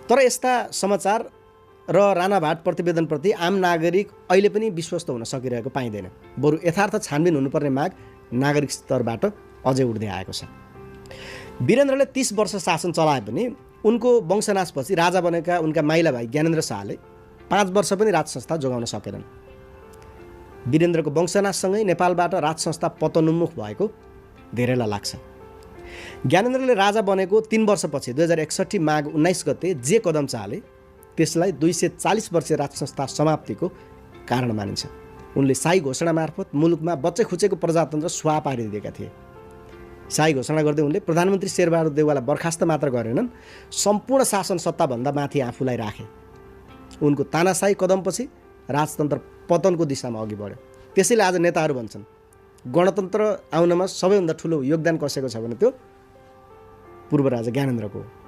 तर यस्ता समाचार र राणाभाट प्रतिवेदनप्रति आम नागरिक अहिले पनि विश्वस्त हुन सकिरहेको पाइँदैन। बरु यथार्थ छानबिन हुनुपर्ने माग नागरिक स्तरबाट अझै उठ्दै आएको छ। वीरेन्द्रले 30 वर्ष शासन चलाए पनि उनको वंशनाशपछि राजा बनेका उनका माइला भाइ ज्ञानेन्द्र शाहले 5 वर्ष पनि राज संस्था जोगाउन सकेनन्। वीरेन्द्रको वंशनाशसँगै नेपालबाट राज संस्था पतनोन्मुख भएको धेरैलाई लाग्छ। ज्ञानेन्द्रले राजा बनेको 3 वर्षपछि 2061 माघ 19 गते जे कदम चाले त्यसलाई 240 वर्षीय राज संस्था समाप्तिको कारण मानिन्छ। उनले शाही घोषणा मार्फत मुलुकमा बच्चे खुचेको प्रजातन्त्र सुहा पारिदिएका थिए। शाही घोषणा गर्दै उनले प्रधानमन्त्री शेरबहादुर देउवालाई बर्खास्त मात्र गरेनन्, सम्पूर्ण शासन सत्ताभन्दा माथि आफूलाई राखे। उनको तानाशाही कदमपछि राजतन्त्र पतनको दिशामा अघि बढ्यो। त्यसैले आज नेताहरू भन्छन् गणतन्त्र आउनमा सबैभन्दा ठुलो योगदान कसैको छ भने त्यो पूर्व राजा ज्ञानेन्द्रको हो।